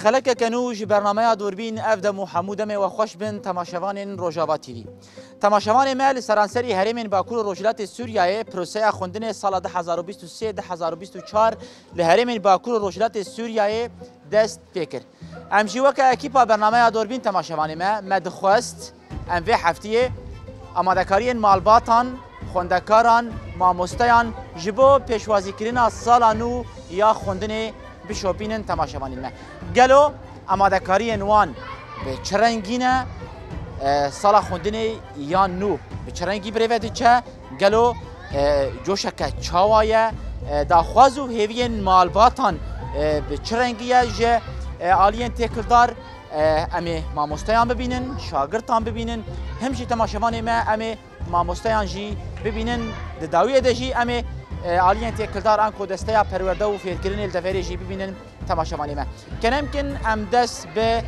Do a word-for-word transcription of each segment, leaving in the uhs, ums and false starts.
Xelekeke nû ji bernameya Dûrbîn, ev dem û hemû demê we xweş bin temaşevanên Rojava T V. Temaşevanê me, li seranserî herêmên Bakur û Rojhilatê Sûriyeyê proseya xwendinê sala du hezar û bîst û sê, du hezar û bîst û çar li herêmên Bakur û Rojhilatê Sûriyeyê dest pê kir. Em jî weke ekîpa bernameya Dûrbîn, temaşevanê me, me dixwest em vê heftiyê amadekariyên malbatan, xwendekaran, mamosteyan ji bo pêşwazîkirina sala nû ya xwendinê bişopînin temaşevanên me. Gelo amadekariyên wan bi çi rengî ne? E, sala xwendinê ya nû bi çi rengî bi rê ve diçe? Gelo, e, coşeke çawa ye? E, daxwaz û hêviyên malbatan, e, bi çi rengî ye ji, e, aliyên têkildar? E, em ê mamosteyan bibînin, şagirtan bibînin, him jî temaşevanê me em ê mamosteyan jî bibînin. Di dawiyê de jî em ê, e, aliyên têkildar anko desteya perwerde û fêrkirinê li deverê jî bibînin temaşevanê me. Kenemkin em dest bi,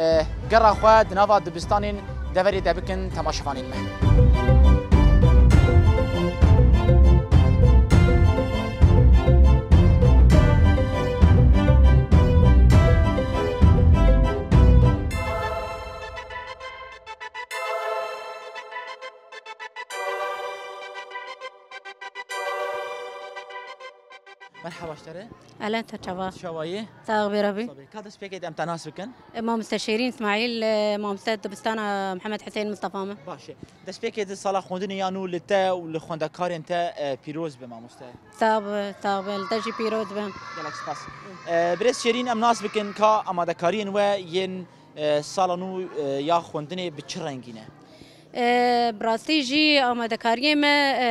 e, gera xwe di nava dibistanên deverê de bikin temaşevanên me. Merhaba ji te re. Elen te çava. Çawa yî? Sax bê Rabî. Sabê. Ka destpêkê de em te nas bikin? E, Mamoste Şêrîn Îsmaîl, e, mamoste dibistana Mihemed Huseyîn Mistefa me. Baş e. Destpêkê di sala xwendinê ya nû li te û li xwendekarên te, e, pîroz be mamoste. Sax be, sax be, li te jî pîroz be. Gelek spas. E, birêz Şêrîn, em nas bikin ka amadekariyên we yên, e, sala nû, e, ya xwendinê bi çi rengî ne? E, bi rastî jî amadekariyê me, e,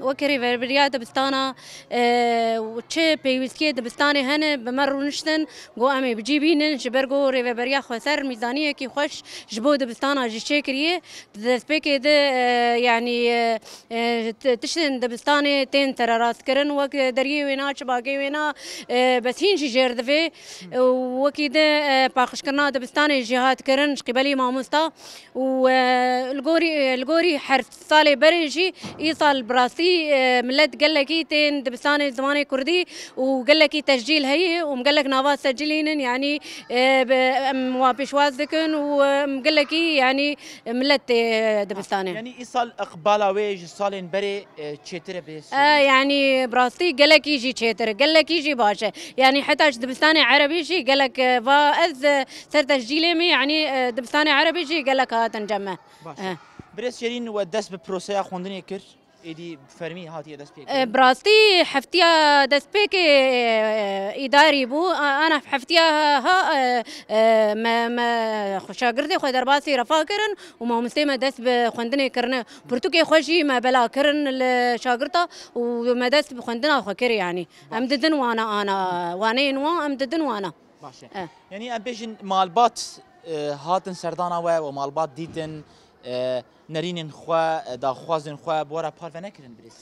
wekî rêveberiya dibistana, e, çi pêwîstiyê dibistanê hene, bi me rûniştin, got, em ê bi cî bînin, ji ber ku rêveberiya xweser mîzaniyekî xweş ji bo dibistana jî çêkiriye. Di destpêkê de, e, yanî, e, e, ti-, tiştên dibistanê tên sererastkirin, wek deriyê wêna, çi bagê wêna, e, bes hîn jî jêr divê. Û wekî de, e, paqijkirina dibistanê jî hat kirin ji qîbelî mamosta. Û, e, li gorî, li gorî her salê berê jî îsal bi rastî, e, milet gelekî tên dibistanê zimanê kurdî û gelekî tescîl heye û em gelek nava secilînin, yanî, e, bi, em wa pêşwaz dikin û, e, em gelekî, yanî, milet tê dibistanê. Yanî îsal iqbala wê ji salên berê, e, çêtir e bê E, Sûriyê? Yanî bi rastî gelekî jî çêtir e, gelekî jî baş e. Yanî heta ji dibistanê erebî jî gelek, e, va ez, e, ser tescîlê me, yanî, e, dibistanê erebî jî gelek hatin cem me. Baş e. E. Birêz Şêrîn, we dest bi proseya xwendinê kir, êdî bi fermî hatiye dest pê kirin? E, bi rastî heftiya destpêkê, e, îdarî bû. A-, ana heftiya ha, e, e, me, me xwe şagirdê xwe derbasî refa kirin û mamostê me dest bi xwendinê kirine. Pirtûkê xwe jî me bela kirin li şagirta û me dest bi xwendina xwe kir, yanî. Em Baş. didin wana ana, waneyên wan em didin wana. Baş e. E. Yanî em bêjin malbat, e, hatin serdana we û malbat dîtin, e, nerînên xwe, e, daxwazên xwe bi we re parve nekirin birêz?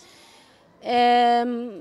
Em,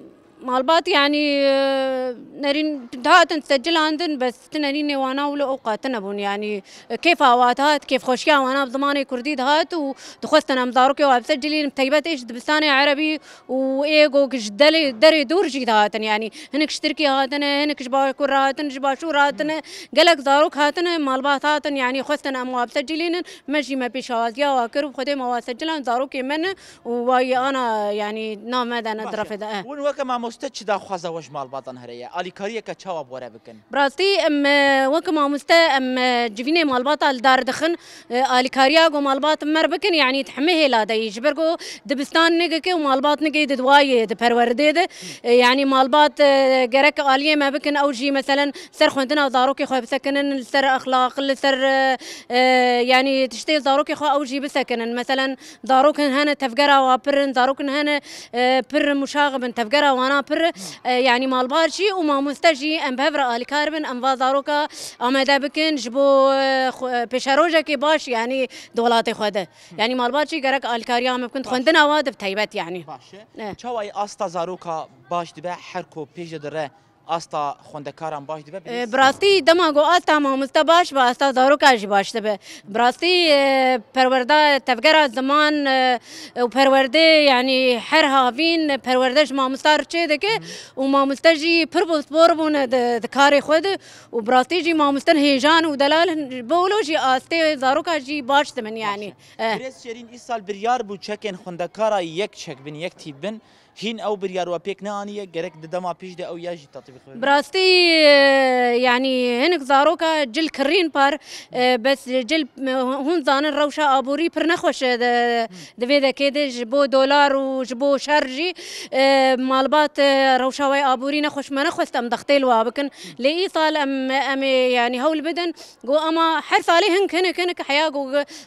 malbat, yanî, e, nerîn hatin secilandin, bes ti nerînê wana wilo ew qate nebûn, yanî, e, kêfa wan dihat, kêfxweşiya wana bi zimanê kurdî dihat û dixwestin em zarokê wan bisecilîn, bi teybet ê ji dibistanê erebî û ê go ji delê, derê dûr jî dihatin, yanî hinek ji Tirkiyê hatine, hinek ji Bakur re hatin, ji Başûr re hatine, gelek zarok hatine, malbat hatin, yanî xwestin em wan bisecilînin, me jî me pêşawaziya wan kir û bi Xwedê me wan secilan, zarokê me ne. Û wayî ana, yanî nav me de ne Baş e. Dirafê de, e. Hûn weke mamoste çi daxwaza we ji malbatan here ye? Alîkariyeke çawa bi we re bikin? Bi rastî em, e, weke mamoste em, e, civînê malbata li dar dixin, e, alîkariya ku malbat me re bikin, yanî di hemê hêla de yî. Ji ber ku dibistan nigeke û malbat nigê di duwayê, di perwerdê de. E, yanî malbat, e, gerek aliyê me bikin, ew jî meselen ser xwendina zarokê xwe bisekinin, li ser exlaq, li ser, e, e, yanî tiştê zarokê xwe ew jî bisekinin. Meselen, Zarokin hene tevgera wa pir in, zarokin hene, e, pir muşax bin, tevgera wana pir, e, yanî malbat jî û mamoste jî em bi hev re alîkar bin, em va zaroka amade bikin ji bo, e, xwe, e, pêşerojekê baş, yanî di welatê xwe de. Yanî malbat jî gerek alîkariya me bikin, Baş. xwendina wa de bi taybet, yanî. Baş e. E. Çawa ye asta zaroka baş dibe her ku pêş de dire asta xwendekaran baş dibe? Ee, bi rastî dema ku asta mamoste baş be, asta zaroka jî baş dibe. Bi rastî, e, perwerda tevgera ziman, e, û perwerdê, yanî her havîn perwerde ji mamosta re çê dike û mamoste jî pir bi spor bûne di, di karê xwe de û bi rastî jî mamosten hêjan û delal hin, bi wilo jî astê zaroka jî baş dibin yanî. Eh. Birêz Şêrîn, îsal biryar bû çekên xwendekara yek çek bin, yek tîp bin. Hîn ew biryar we pêk neaniye, gerek di dema pêş de ew ya jî tatbîq bibe? Bi rastî, e, yanî hinek zaroka cil kirîn par, e, bes cil, e, hûn zanin rewşa aborî pir nexweş e di, di vê dekê de ji bo dolar û ji bo şer jî, e, malbat, e, rewşa wê aborî nexweş me nexwest em dextê li wa bikin. Lê îsal em, em ê yanî hewl bidin, go ema her salê hinek, hinek, hinek heya go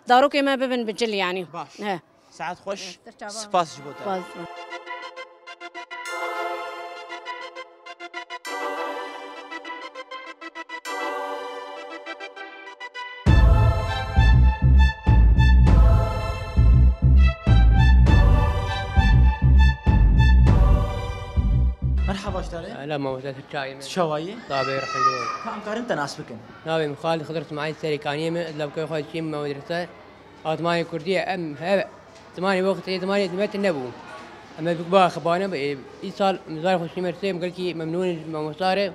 zarokê me bibin bi cil yanî. Baş. He. Saet xweş. Spas ji bo te. Spas. Merhaba ji te re. Ela mamoste, tu çawa yî? Tu çawa yî? Tabê rehmê Xwedê. Ka em karin te nas bikin? Navê min Xalid Xizir Smaîl, serê kaniyê me, ez lawkê xwe diçîm medrese. A zimanê kurdî ye, em hev zimanê wextê zimanê me tune bû. Em ê bikba xebane be, ê, îsal em zar xwe şîme ser, em gelkî memnûn in ji mamosta re.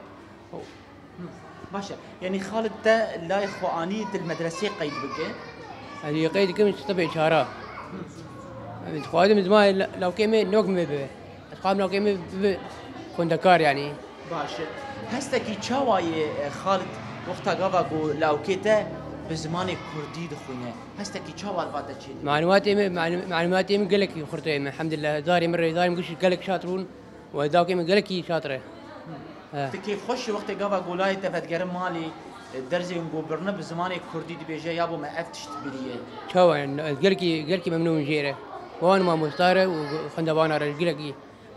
Baş e. Yanî Xalid te layê xwe anî tu li medresê qeyd bike? Ez ê qeyd dikim ji sifê çara. Em dixwazim zimanê la-, lawkê me nok me bibe. Ez dixwazim lawkê me bibe xwendekar yanî. Baş e. Hestekî çawa ye, e, Xalid, wexta gava ku lawkê te bi zimanê kurdî dixwîne? Hestekî çawa li ba te çêdibe? Malûmatê min, malû-, malûmatê min gelekî xurt e, elhemdulillah. Zarê min, rêzarê min giş gelek şatir bûn û ez dawkê min gelekî şatir e. He. Tu kêfxweş î wextê gava golayê te vedigerin malê, e, dersên ku birine bi zimanê kurdî dibêje, ya bo me ev tişt biriye? Çawa, ez gelekî, gelekî memnûn jê re. Wan mamosta re û xwendevana re gelekî.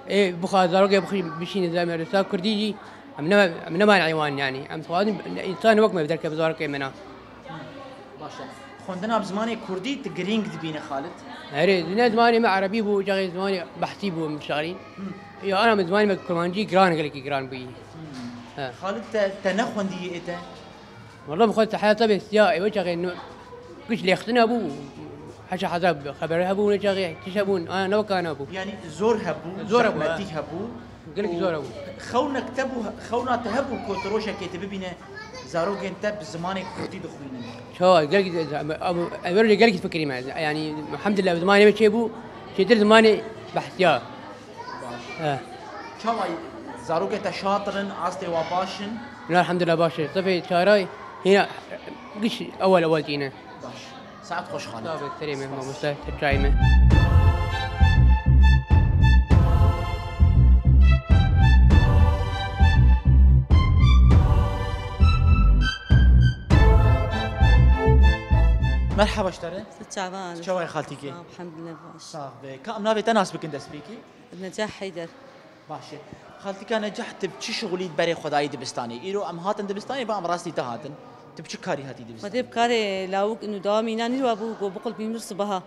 Ê, bixwe zarokê bixwe bişîne ser medresa kurdî jî, em ne, em neman eywan yanî. Em dixwazin însan wek me derkeve zarokê me na. Baş e. Xwendina bi zimanê kurdî tu girîng dibîne Xalid? Erê, ne zimanê me erebî bû, caxê zimanê behsî bû em dişarîn. Ya ana me zimanê me kurmancî giran, gelekî giran bûyî. He. Xalid te, te nexwendiye ê te? Wala bi xwe te heyata bê siya, ê wê çaxê nu-, giş lêxtin hebû, heşa heza xeber hebû, wê çaxê tiş hebûn, ana ne weka ana bû. Yanî zor hebû, Zor hebû, zehmetî he. Hebû. Gelek zor hebû. Xewnek te bû, xewna te hebû ku tu rojekê tu bibîne zarokên te bi zimanê kurdî dixwînin. Çawa, gelek, em, em, em, em, gelek fikirî me. Yanî, elhemdulillah, zimanê me çêbû, çêtir zimanê behsiya. Baş. He. Çawa zarokê te şatir in, astê wa baş in? Na, elhemdulillah baş e. Sifê çaray hîna giş ewel ewel tîne. Baş. Saet xweş Xalid. Sağ ol, serê me, Spas. Mamoste, te çayê me. Merhaba ji te re. Çavan. Çawa ye xaltîkê? Sağ ol, elhemdulillah baş. Sax be. Ka em navê te nas bikin destpêkê? Necah Heyder. Baş e. Xaltîka Necah, tu bi çi şixulî berê xwe dayî dibistanê? Îro em hatin dibistanê, ba em rastî te hatin. Tu bi çi karî hatî dibistanê? Xwedê bi karê lawik û dawamî înan nîrwa bû, ku biqulpî mir sibaha.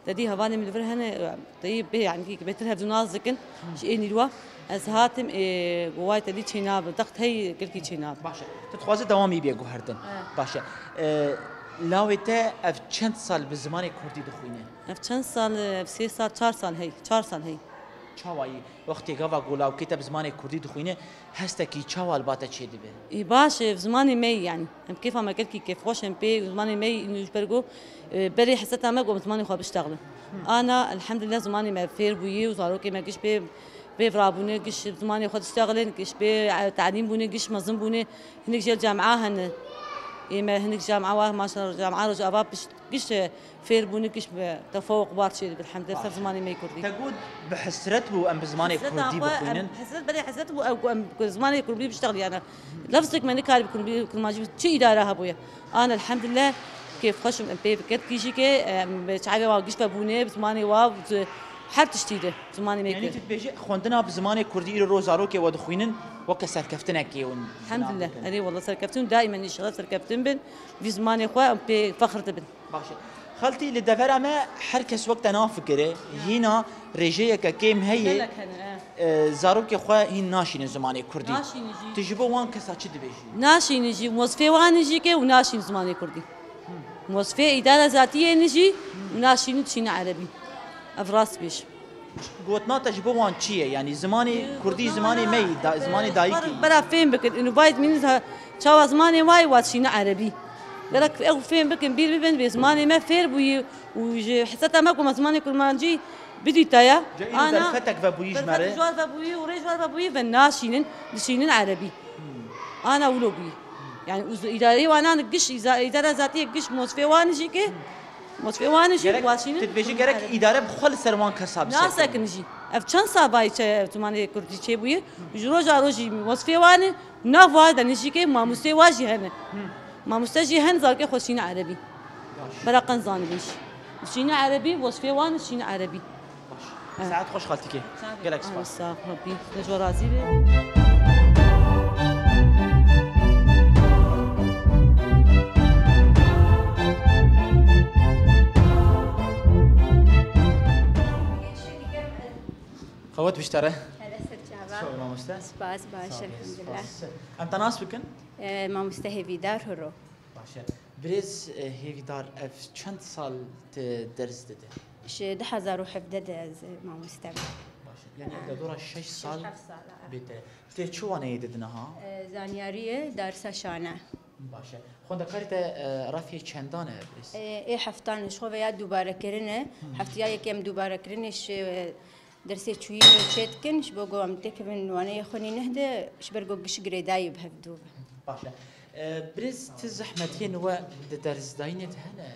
Te dî hevalê min li vir hene, te yî bê, yanî bêtir hevdû nas dikin. Ji ê nîrwa ez hatim, ê, ku way te dî çênabe, dext hey, gelkî çênabe. Baş e. Tu dixwazî dewamî bê guhertin. He. Baş e. E, lawê te ev çend sal bi zimanê kurdî dixwîne? Ev çend sal, ev sê sal, çar sal hey, çar sal hey. Çawa yî? Wextê gava ku lawkê te bi zimanê kurdî dixwîne, hestekî çawa li ba te çêdibe? Ê, baş e, zimanê me yî yanî. Em kêfa me gelkî kêfxweş in pê, zimanê me yî, ji ber ku, e, berê hesreta me ku em zimanê xwe biştexilin. Ana, elhemdulillah, zimanê me fêr bûyî û zarokê me giş pê, pê virabûne, giş zimanê xwe diştexilin, giş pê, e, telîm bûne, giş mezin bûne. Hinek jî li camia hene. Ê me hinek camia wa, maşallah, camia Rojava pişt giş, e, fêr bûne, giş bi tefawuq bar çêdibe, elhemdulillah, ser zimanê me yê kurdî. Te got bi hesret bû em bi zimanê kurdî bixwînin. Hesret, belê hesret bû, ew ku em ku zimanê kurdî biştexilî, yani lefzek me nikarî bi kurdî, kurmancî çi îdare hebûye. An elhemdulillah, kêfxweş im, em pê bi gelkî jî ke, em bi çavê wa giş ve bûne, bi zimanê wa, bi her tiştî de zimanê me kir. Yanî tu dibêjî xwendina bi zimanê kurdî îro ro zarokê we dixwînin, weke serkeftinekê hûn. Elhemdulillah, erê wela serkeftin, daîmen înşallah serkeftin bin. Vî zimanê xwe em pê fexr dibin. Baş e. Xaltî, li devera me her kes wek te nafikire, hîna rêjeyeke kêm heye, Gelek hene, e. e, zarokê xwe hîn naşînin zimanê kurdî. Naşînin jî. Tu ji bo wan kesa çi dibêjî? Naşînin jî, mozifê wan jî ke û naşînin zimanê kurdî. Mozifê îdara zatiyê ne jî û naşînin dişînin erebî. Ev rast bêj. Gotina te ji bo wan çi ye? Yanî zimanê kurdî zimanê me yî, da-, zimanê dayikî. Bera fêm bikin, û bayt min ha-, çawa zimanê wayî wa dişîne erebî. Gerek ew fêm bikin, bîr bibin, bê zimanê me fêr bûyî û ji heseta me ku me zimanê kurmancî bidîtaya. Ca îro ana derfetek vebûyî ji me re. Derfetek ji war vebûyî û rê ji war vebûyî ve naşînin, dişînin erebî. Ana wilo bûyî. Yani uz-, îdareyê wanan giş, îza-, îdara zatiyê giş mozifê wan jî ke, mozifê wan jî Gerek, waşînin. Tu dibêjî gerek îdare bi xwe li ser wan kesa bisekin. Nasekin jî. Ev çend savayî çe zimanê kurdî çêbûye. Ji roja rojî mozifê wan e, nav wa de nijîke mamostê wa jî hene. Mamoste jî hen zarokê xwe şîne erebî. Baş. Bera qen zanibin jî. Şîne erebî, wezifê wan şîne erebî. Baş. Evet. Saet xweş xaltîkê. Gelek spas. Sax ol, Rabbî ji we razî be. Qewet biştere. Hele ser çava. Sağ ol mamoste. Spas, baş, elhamdülillah. Em te nas bikin? E, mamoste Hêvîdar Huro. Baş e. Birêz, e, Hêvîdar, ev çend sal tu ders dide? Ji du hezar û hevdeh de ez mamoste me. Baş e. Yani ev de dora şeş sal. Şeş heft sal, e. Bête. Tu çi waneyê didine ha? E, zanyariyê dersa şane. Baş e. Xwendekarê te, e, refê çendan e, birêz? E, ê heftan e, ji xwe veya dubare kirine. Hı. Heftiya yekê em dubare kirine, ji, e, dersê çûyî çê dikin, ji bo ku em têkevin waneyê xwe nîneh de, ji ber ku giş girêdayî bi hev dû be. Baş e. E, birêz, ti zehmetiyên we di dersdayînê de hene?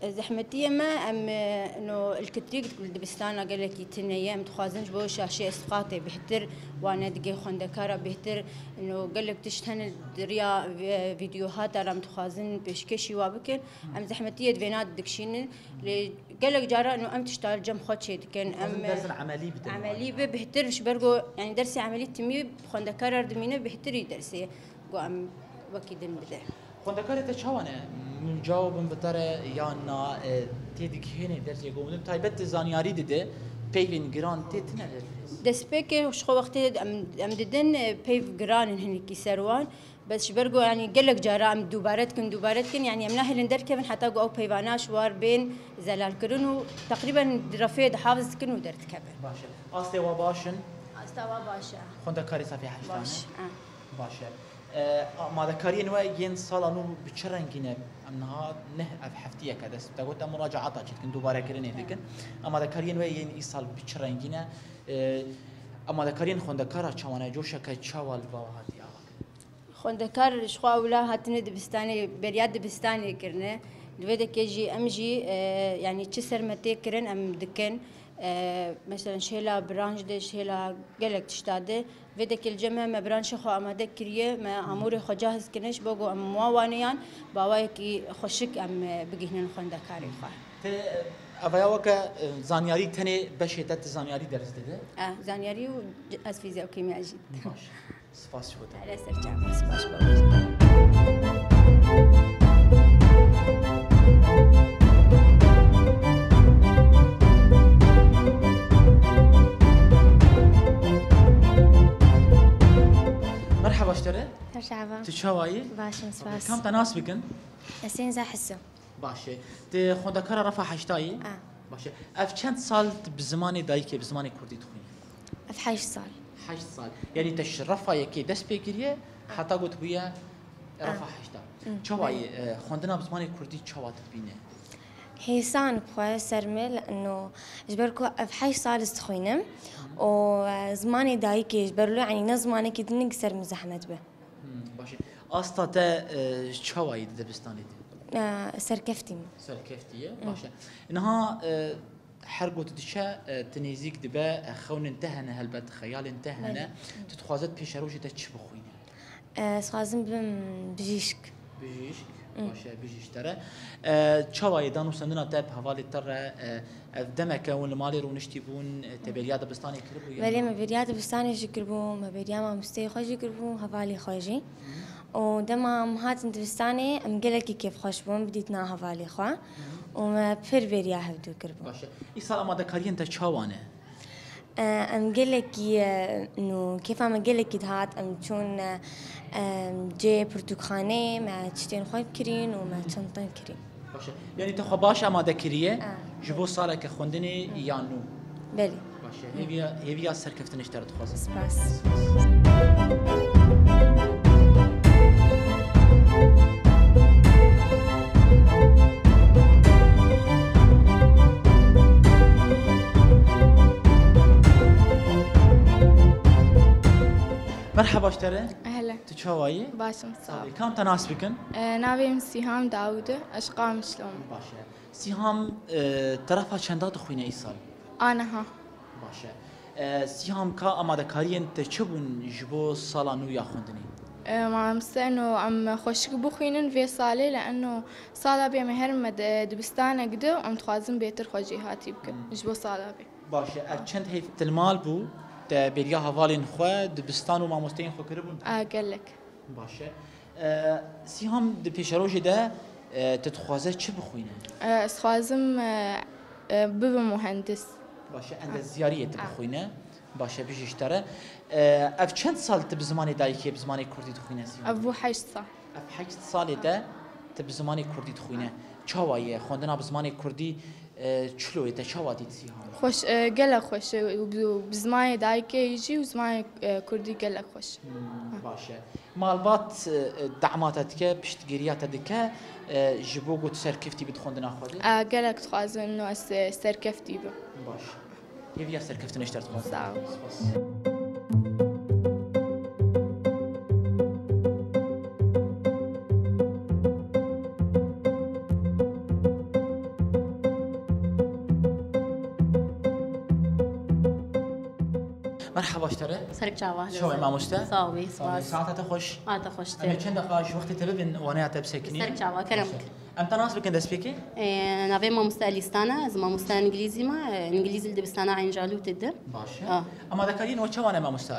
E, zehmetiyê me, em, e, no, ilkitrîk li dibistana gelekî tune ye. Em dixwazin ji bo şaşê esqatê bêhtir wane digê xwendekara bêhtir, no, gelek tişt hene di riya, e, vîdyohata re em dixwazin pêşkêşî wa bikin. Em zehmetiyê di vêna dikişînin. Lê gelek caran em tişta li cem xwe çê dikin. Em, em derzên emelî bidin. Emelî be bêhtir, ji ber ku, yani, dersê emelî timî xwendekar erdimîne bêhtirî dersê ku em wekî din bide. Xwendekarê te çawa ne? Min cawabin bi te re yan na, e, tê digihêne dersê ku min taybet de zanyarî dide, peyvên giran tê tine li. Destpêkê ji xwe wextê em, em didin, e, peyv giran in hinekî ser wan. Bes ji ber ku, yanî, gelek cara em dubare dikin, dubare dikin, yanî, em nahêlin derkevin heta ku ew peyvana ji war bên zelalkirin û teqrîben di refê de hafiz dikin û derdikevin. Baş e. Astê wa baş in? Asta wa baş e. Xwendekarê safê heştan e? Baş, e. Baş e. E, amadekariyên we yên sala nû bi çi rengî ne? Em niha neh ev heftiyeke dest bi te got, em muracaata çê dikin, dubarekirinê dikin. Amadekariyên we yên îsal bi çi rengî ne? E, amadekariyên xwendekara çawa ne? Coşeke çawa li ba we hatiye ava kirin? Xwendekar ji xwe ewla hatine dibistanê, beriya dibistanê kirine. Di vê dekê jî em jî, e, yanî çi ser me tê kirin em dikin. E, mesela ji hêla branş de, ji hêla gelek tişta de. Vê dekê li cem me, me branşê xwe amade kiriye, me amûrê xwe cahiz kirine ji bo ku em wan waneyan bi awayekî xweşik em, e, bigihînin xwendekarê xwe. Te, e, evaya weke, e, zanyarî tenê beşê te, tu zanyarî ders dide? E, zanyarî û ez fîzya û kîmya jî. Baş. Spas ji bo te. Hele ser çavan, spas ji bo. Merhaba ji te re. Merhaba. Tu çawa yî? Baş im, spas. Kam te nas bikin? Ez Sênza Hiso. Baş e. Tu xwendekara refa heşta yî? A. Baş e. Ev çend sal tu bi zimanê dayikê, bi zimanê kurdî dixwînî? Ev heşt sal. Heşt sal. Yanî te ji refa yekê dest pê kiriye, heta got bûye refa heşta. Hı. Çawa yî, e, xwendina bi zimanê kurdî çawa tu dibîne? Hêsan bi xwe ser min, no, ji ber ku ev heşt sal ez dixwînim û, e, zimanê dayikê ji ber wilo, yanî ne zimanekî din, ser min zehmet be. Hmm, baş e. Asta te, e, çawa yî di dibistanê de? E, serkeftî me. Serkeftî ye? Hı. Baş e. Niha, e, her ku tu diçe, e, tu nêzîk dibe, e, xewnên te hene helbet, xeyalên te hene. Belê. Tu dixwaze di pêşerojê de çi bixwîne? E, ez dixwazim bibim bijîşk. Bijîşk? Hı. Baş e, bijîşk te re. E, çawa yê danûstendina te bi hevalê te re, e, Ev demeke hûn li malê rûniştî bûn, te beriya dibistanê kiribû ya? Belê, me beriya dibistanê jî kiribû, me beriya mamosteyê xwe jî kiribû, hevalê xwe jî. Hı. û dema em hatin dibistanê, em gelekî kêfxweş bûn bi dîtina hevalê xwe û me pir bêriya hevdû kiribû. Baş e. Îsal amadekariyên te çawa ne? E, em gelekî, e, nû kêfa me gelekî dihat, em çûn, e, em cê pirtûkxaneyê, me tiştên xwe kirîn û me çentan kirîn. Baş e. Yanî te xwe baş amade kiriye E. ji bo saleke xwendinê ya nû? Belê. Baş e. Hêviya, hêviya serkeftinê ji te re dixwazim. Spas. Merhaba ji te re. Hele. Tu çawa yî? Baş im, sağ ol. Kam te nas bikin? E, navê min Sîham Dawûd e, ez ji Qamişlo me. Baş e. Sîham, e, terefa çenda dixwîne îsal? A niha. Baş e. E, Sîham, ka amadekariyên te çi bûn ji bo sala nû ya xwendinê? E, mamoste, eno em xweşik bixwînin vê salê, li eno sala bê em herin me di-, dibistanek di, em dixwazin bêtir xwe jêhatî bikin Hmm. ji bo sala bê. Baş e. Ev çend heyv tilmal bû, te bêriya hevalên xwe, dibistan û mamosteyên xwe kiribûn? A, gelek. Baş e. E, Sîham, di pêşerojê de, e, tu dixwaze çi bixwîne? E, ez dixwazim, e, e, bibim muhendis. Baş e, endezyariyê tu A. bixwîne. Baş e, bijî ji te re. E, ev çend sal tu bi zimanê dayikê, bi zimanê kurdî dixwîne, Sîham? Ev bû heşt sal. Ev heşt salê te tu bi zimanê kurdî dixwîne. Çawa ye xwendina bi zimanê kurdî? E, çilo ye, te çawa dît Sîham? Xweş, e, gelek xweş e û bi, û bi zimanê dayikê jî û zimanê, e, kurdî gelek xweş. Hmm, baş e. Malbat, e, dema te dike, piştgiriya te dike, e, ji bo ku tu serkeftî bî di xwendina xwe de? E, gelek dixwazim û ez, e, serkeftî bim. Baş. Hêviya serkeftinê ji te re dixwazim. Sağ ol. Spas. Merhaba ji te re. Serek çava. Çawa mamoste? Sağ ol, spas. Saeta te xweş. A te xweş. Em ê çend deqa ji wextê te bibin, waneya te bisekinî. Serek çava, kerem. Em te nas bikin destpêkê? E, navê mamoste Elîstan e, ez mamoste îngilîzî me, e, îngilîzî li dibistana Eyn Calûtê de. Baş e. A. Amadekariyên we çawa ne mamoste?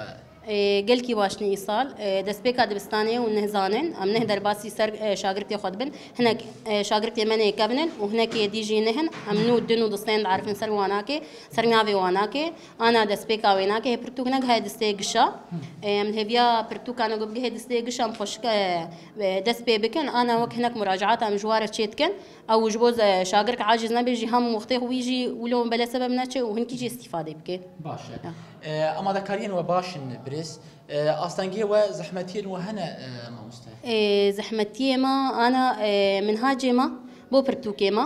E, gelkî baş ne îsal. E, destpêka dibistanê û neh zanên, em neh derbasî ser, e, şagirtê xwe dibin. Hinek, e, şagirtê me nêkevin in û hinekê dî jî nihin. Em nû din û distên diarifin ser wanakê, ser navê wanakê. Ana destpêka wênakê hê pirtûk negihe distê gişa. E, em hêviya pirtûka ne ku bigihê distê gişa em xweşik, e, e, dest pê bikin. Ana wek hinek muracaata em ji wa re çê dikin. Ew ji bo ze-, şagirk aciz nebe jî hem wextê wî jî wilo bele sebeb neçe û hinkî jî îstîfadê bike. Baş e. Ya. E, amadekariyên we baş in birêz. E, astengiyê we, zehmetiyên we hene, e, mamoste? E, zehmetiyê me, ana, e, minhacê me bo pirtûkê me.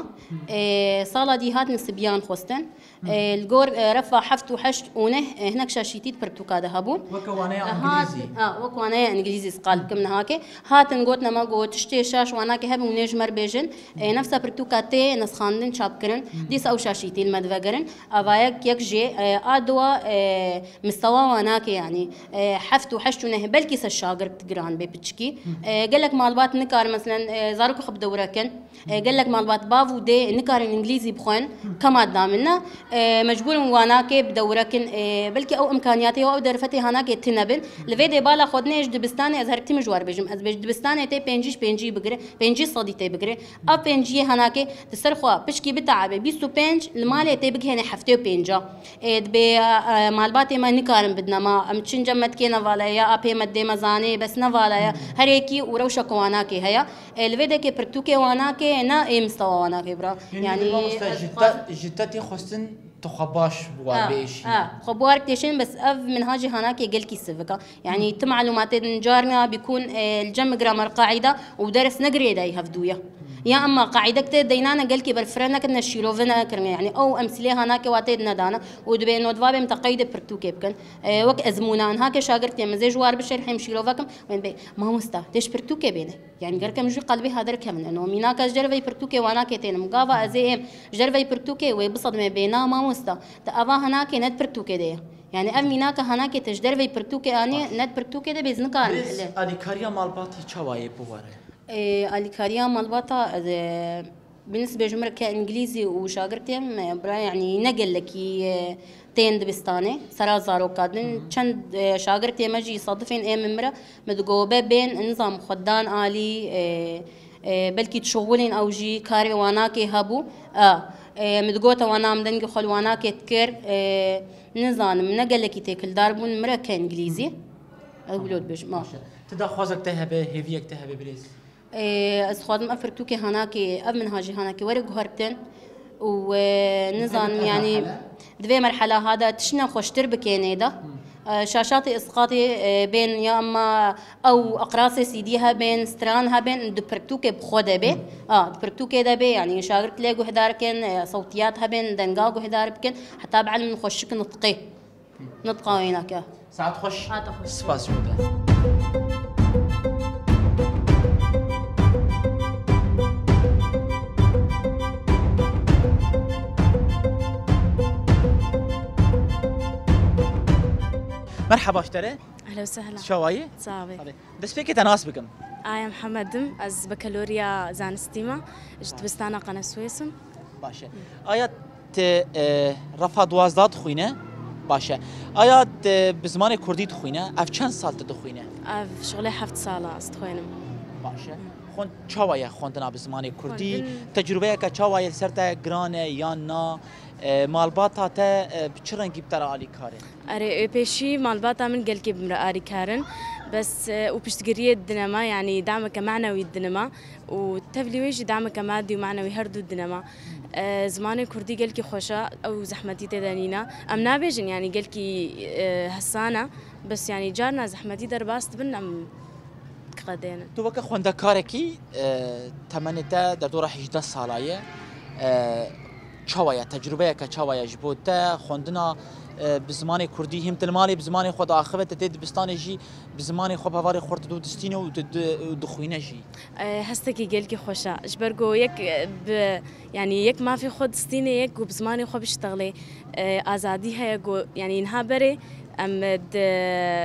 E, sala dî hatin sibiyan xwestin. E, li gor, e, refa heft û heşt û neh, e, hinek şaşîtî di pirtûka de hebûn. Weke waneya E, hat-, îngilîzî. A, wek waneya îngilîzî, sqal bikim nihake. Hatin gotine me got, tiştê şaş wanakê hebin û nê ji me re bêjin. E, nefsa pirtûka tê nesxandin, çapkirin. Dîsa ew şaşîtî li me divegerin. Ava yek, yek jê, e, a dua, e, mistewa wanakê, yanî, e, heft û heşt û neh, belkî ser şagird giran bê piçikî. E, gelek malbat nikarin, meselen, e, zarok xwe bi dewre kin. E, gelek malbat bav û dê nikarin îngilîzî bixwin, kema da min ne. E, mecbûr in wanakê bi dewre kin, e, belkî ew imkaniyatê ya ew derfetê hanakê tune bin. Li vê dê bala xwe dinê ji dibistanê ez her tim ji war bêjim. Ez bêj dibistanê tê pêncî ji pêncî bigire, pêncî sedî tê bigire. Ev pênciyê hanakê di ser xwe pişkî bitaebe bîst û pênc, li malê tê bigihêne heftê û pênca. E, dibê, e, malbatê me nikarin bidine ma. Em çin cem me dikê nevala ye, ya apê me dê me zanê, bes nevala ye. Her yekî û rewşa ku wanakê heye. E, li vê dekê pirtûkê wanakê, ne ê mistewa wanakê bira. Yanî, yanî, mamoste, ez ji te, xwazim ji te tê xwestin tu xwe baş bi wan Ha, bêşî. Ha, xwe bi wan têşin, bes ev minhacê hanakê gelkî sivik a. Yanî, tu malûmatê din carna bîkûn, e, li cem gramer qaîda û ders negirê dey hevdû ye. Ya emma qaîdek tê deynane gelkî berfireh nekirine, şîrove nekirine. Yanî, ew emsîlê hanakê wa tê dinedane û dibê nodva bê min te qeydê pirtûkê bikin. E, wek ezmûna, niha ke şagirtê min zê ji war bişerhêm şîrovekim, wên bê, mamosta, tê ji pirtûkê bêne. Yanî gerek em ji qelbê ha derkevin. Eno mînaka ji derveyî pirtûkê wanakê tênim. Gava ez ê êm ji derveyî pirtûkê wê bisedime bê, na mamosta. Te ava hinakê ne di pirtûkê de ye. Yanî ev mînaka hinakê te ji derveyî pirtûkê anî, ne di pirtûkê de bê, ez nikarim. Birêz, alîkariya malbatî çawa ye bi we re? Ê, alîkariya malbata, e, Bi nisbê ji min re ke îngilîzî û şagirtê me, bira, yanî ne gelekî, e, tên dibistanê, sera zaroka din. Hı hı. Çend, e, şagirtê me jî sadifên ê min mira, min digo be bên, nizam xwe dan alî, e, e, belkî dişuxulîn ew jî karê wanakê hebû. A, e, min digote wana min dengê xwe li wanakê dikir, e, nizanim, ne gelekî têkildar bûn mira ke îngilîzî. Ez wilo dibêjim, a. Baş e. Ti daxwazek te hebe, hêviyek te hebe birêz? Ê, ez dixwazim ev pirtûkê hanakê, ev minhajê hanakê were guhertin û, e, nizanim, yanî di vê merhela ha de tiştine xweştir bikênê de. Hmm. E, şaşatê isqatê, e, bên ya emma ew aqrasê C D hebên, stran hebên, di pirtûkê bi xwe de bê. Hmm. A, di pirtûkê de bê, yanî şagirt lê guhdar kin, e, sewtiyat hebên, denga guhdar bikin, heta bi ilmin xweşik nitqê. Nitqa wê nake. Saet xweş. Saet xweş. Spas ji te. Merhaba ji te re. Ehlen we sehlen. Çawa yî? Sağ ol. Destpêkê te nas bikim. Aya Mihemed im, ez bakalorya zanistî me, ji dibistana Qeneswês im. Baş e. Aya te, e, refa duwazdeh dixwîne? Baş e. Aya te bi zimanê kurdî dixwîne? Ev çend sal tu dixwîne? Ev şixulê heft sal e ez dixwînim. Baş e. Xwend çawa ye xwendina bi zimanê kurdî? Xwendin- Tecrûbeyeke çawa ye li ser te, giran e yan na? E, malbata te, e, bi çi rengî bi te re alîkar e? Erê, ê pêşî malbata min gelkî bi min re alîkar in. Bes, e, û piştgiriyê didine me, yanî dameke manewî didine me û tevlî wê jî dameke madî û manewî her du didine me. E, zimanê kurdî gelkî xweş e, ew zehmetî tê de nîne. Em nabêjin, yanî gelkî, e, hesan e. Bes, yanî carna zehmetî derbas dibin, em diqedênin. Tu weke xwendekarekî, e, temenê te derdora hejdeh sala ye. E, çawa ye? Tecrûbeyeke çawa ye ji bo te? Xwendina, e, bi zimanê kurdî, him tu li malê bi zimanê xwe diaxive, te tê dibistanê jî bi zimanê xwe bi hevalê xwe re tu distîne û tu di-, û dixwîne jî. E, hestekî gelkî xweş e. Ji ber ku yek, e, bi, yanî yek mafê xwe distîne, yek ku bi zimanê xwe biştexlê. E, azadî heye ku, yanî niha berê em di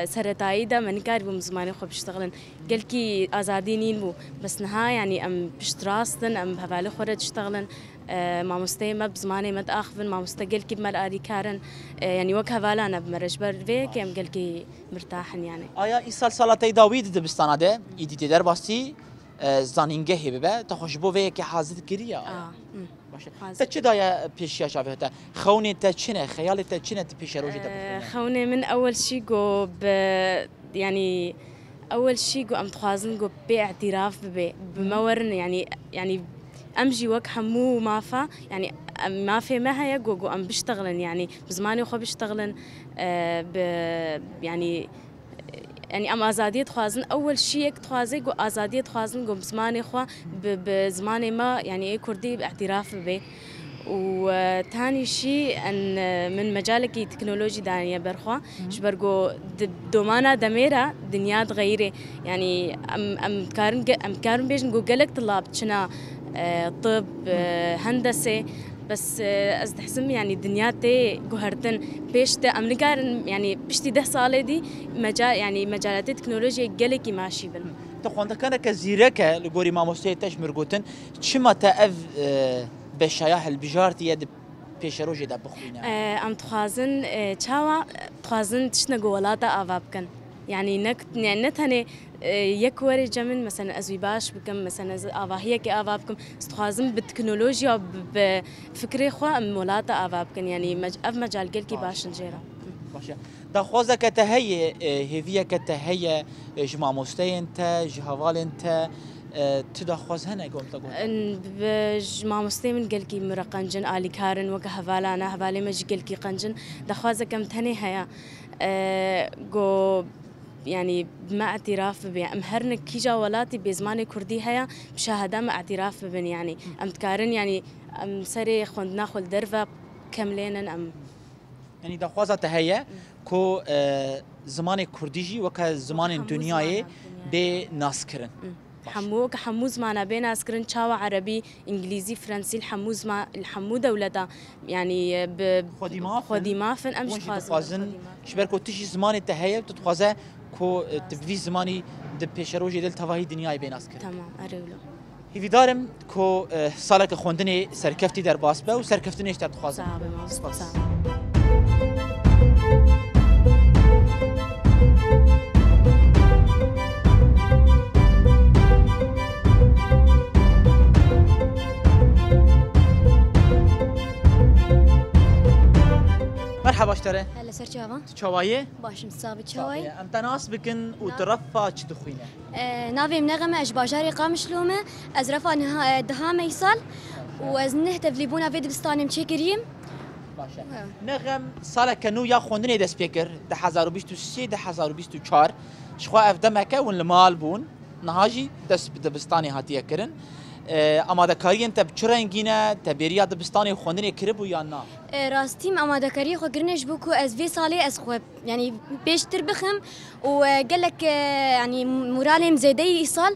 seretayî de me nikarîbûn bi zimanê xwe biştexlin. Gelkî azadî nîn bû. Bes niha, yanî em piştrast in, em bi hevalê xwe re diştexlin. E, mamosteyê me bi zimanê me diaxivin, mamoste gelkî bi me re alîkar in. E, yanî wek hevala ne bi me re. Ji ber vê yekê em gelkî mirtah in, yanî. Aya îsal sala te yê dawî di dibistana de, îdî tê derbasî, e, zanîngehê bibe, te xwe ji bo vê yekê hazir kiriye, aya? A, hmm. Baş e. Hazir. Te çi daye pêşiya çavê te? Xewnê te çi ne? Xeyalê te çi ne? Tu pêşerojê te bixwîne? E, xewnê min ewel şî ku bi, yanî, ewel şî ku em dixwazin ku pê îtiraf bibe. Bi me werin, yanî, yanî em jî wek hemû mafa, yanî em, mafê me heye ku, ku em biştexlin, yanî bi zimanê xwe biştexlin, e, bi, yanî, yanî em azadiyê dixwazin. Ewel şî yek dixwaze ku azadiyê dixwazin ku bi zimanê xwe, bi, bi zimanê me, yanî ê kurdî îtiraf bibe. Û, e, tanî şî en, e, min mecalekî teknolojî daniye ber xwe. Hı. Ji ber ku di domana demê re dinya dixeyirê. Yanî em, em dikarin ge-, em dikarin bêjin ku gelek tilab çina, e, tib, e, hendesê. Bes, e, ez dihsim, yanî dinya tê guhertin. Pêş de em nikarin, yanî piştî deh salê dî meca-, yanî mecalatê teknolojiyê gelekî maşî bin. Tu xwendekareke zîrek e, li gorî mamosteyê te ji mir gotin. Çima te ev, e, beşaya hilbijartiye di pêşerojê de bixwîne? E, em dixwazin, e, çawa, e, dixwazin tiştine ku welata ava bikin. Yanî ne, ne, ne tenê, e, yek were cem min, mesela ez wî baş bikim, mesela ez avahiyekê ava bikim. Ez dixwazim bi teknolojiya, bi, bi fikrê xwe em welata ava bikin. Yanî mec-, ev mecal gelkî baş in jê re. Baş e. Daxwazeke te heye, e, hêviyeke te heye, e, ji mamosteyên te, ji hevalên te, e, tu daxwaz hene ku em te gotin? Em, bi, ji mamosteyê min gelkî min re qenc in, alîkar in, weke hevala ne, hevalê me jî gelkî qenc in. Daxwazeke min tenê heye, e, ku, yanî, bi me îtiraf bibe. Em her ne kîja welatî bê zimanê kurdî heye, bi şahada me îtiraf bibin, yanî. Em dikarin, yanî, em serê xwendina xwe li derve kemlênin, em Yanî daxwaza te heye ku, e, zimanê kurdî jî weke zimanên dinyayê bê naskirin. Baş. Hemû, weke hemû zimana bê naskirin, çawa erebî, îngilîzî, frensî, li hemû zima-, li hemû dewleta, yanî, e, bi xwedî maf in. Xwedî maf in, em jî dixwazin, xwedî maf in. Ji ber ku tu jî zimanê te heye, tu dixwaze ku, e, tu bi vî zimanî di pêşerojê de li tevahî dinyayê bê naskirin. Tamam, erê wilo. Hîvîdar im ku, e, saleke xwendinê serkeftî derbas be û serkeftinê ji te dixwazim. Sağ olun, sağ olun. Merhaba ji te re. Hele ser çavan. Tu çawa yê? Başim, sabit çawayî. Em te nas bikin û tu refa çi dixwîne? E, navê min Nexem e, ez ji bajarê Qamişlo me. Ez refa niha, e, diha me îsal û ez neh tevlîbûna vê dibistanê em çêkiriyim. Baş e. Evet. Nexem saleke nû ya xwendinê dest pê kir, du hezar û bîst û sê, du hezar û bîst û çar. Ji xwe ev demeke hûn li mal bûn. Niha jî dest bi dibistanê hatiye kirin. E, amadekariyên te bi çi rengî ne? Te bêriya dibistanê û xwendinê kiribû yan na? E, rastî min amadekariyê xwe kirine ji bo ku ez vê salê ez xwe, yanî, pêştir bixim û, e, gelek, e, yanî, moralê min zêde yî îsal.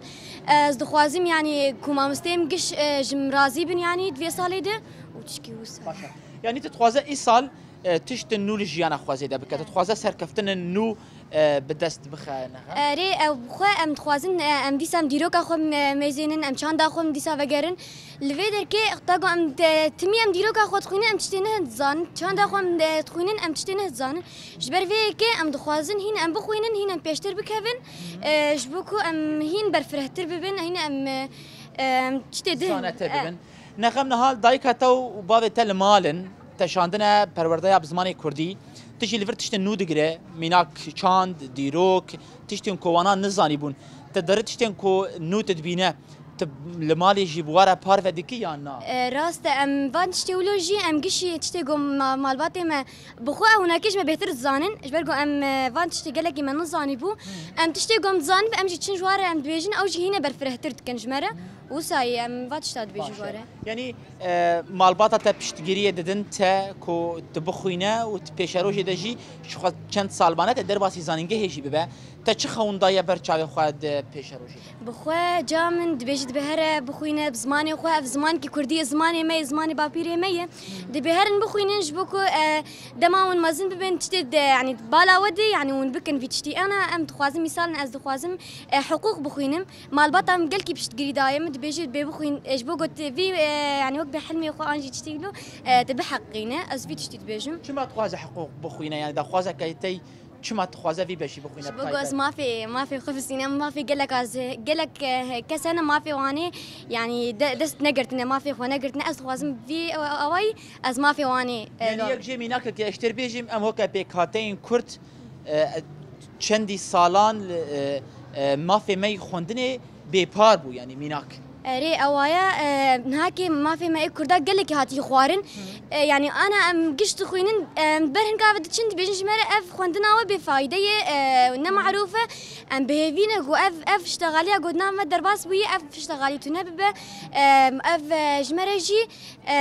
Ez dixwazim, yanî, ku mamosteyê min giş, e, ji min razî bin, yanî, di vê salê de û tişkî wisa. Baş e. Yanî tu dixwaze îsal, e, tiştin nû li jiyana xwe zêde bike. Tu dixwaze serkeftinên nû e, bi dest bixe, Nexem? Erê, ew xwe em dixwazin, e, em dîsa em dîroka xwe me-, mêzênin, em çanda xwe em dîsa vegerin. Li vê derkê, ta ku em te-, timî em dîroka xwe dixwînin, em tiştê neh dizanin. Çanda xwe em, e, dixwînin, em tiştê neh dizanin. Ji ber vê yekê em dixwazin hîn em bixwînin, hîn em pêştir bikevin, e, ji bo ku em hîn berfirehtir bibin, hîn em, e, e, em tiştê din, Zanete e, bibin. Nexem, niha dayika te û bavê te li mal in, te şandine perwerdeya bi zimanê kurdî. Tu jî li vir tiştên nû digire, mînak çand, dîrok, tiştên ku wana nizanîbûn. Te derî tiştên ku nû tu dibîne, tu li malê jî bi wa re parve dikî yan na? E, rast e, em van tiştê wilo jî em gişî tiştê ku ma-, malbatê me bi xwe ew hunekê ji me bêhtir dizanin. Ji ber ku em, e, van tiştê gelekî me nizanîbû. Em tiştê ku em dizanîn, em jî çin ji wa re em dibêjin, ew jî hîne berfirehtir dikin ji me re. Wisa yê em va tişta dibêjin ji wa re. Yanî, e, malbata te piştgiriyê didin te ku tu bixwîne û tu pêşerojê de jî ji xwe çend sal mane te derbasî zanîngehê jî bibe. Te çi xewn daye ber çavê xwe di pêşerojê de? Bi xwe ca min dibêjî dibe here bixwîne bi zimanê xwe. Ev zimankî kurdî ye, zimanê me ye, zimanê bapîrê me ye. Dibê herin bixwînin ji bo ku, e, dema hûn mezin bibin tiştê de, yanî bala we de, yanî hûn bikin vî tiştî. Ana em dixwazin, mîsal ez dixwazim, e, hiqûq bixwînim. Malbata min gelkî piştgirî daye min, dibêje bê bixwîn, e, ji bo ku tu vî, e, yanî wek bê hilmê xwe an jî tiştî lo, e, tu biheqîne, ez vî tiştî dibêjim. Çima dixwaze hiqûq bixwîne? Yanî daxwazeke te çima dixwaze vî beşî bixwîne? Ji bo ku ez mafê, mafê xwe bistînim, mafê gelek az, gelek, e, kes hene mafê wan ê, yanî de-, dest negirtine, mafê xwe negirtine. Ez dixwazim vî, e, awayî ez mafê wan ê, e, Yanî dam. Yek jê mînakekê ez ji te bêjim, em weke pêkhateyên Kurd, e, çendî salan, e, e, mafê me yî xwendinê bêpar bû, yanî mînak. Erê, ew waya, e, nihakê mafê me ê Kurda gelekî hatiye xwarin. E, yanî ana em giş dixwînin, em ber hinka ve diçin dibêjin ji me re ev xwendina we bêfayde ye, e, ne marûf e. Em bi hêvî ne ku ev, ev ştexaliya ku di nav me derbas bûye, ev ştexalî tune bibe. E, ev, e, ji me re jî, e,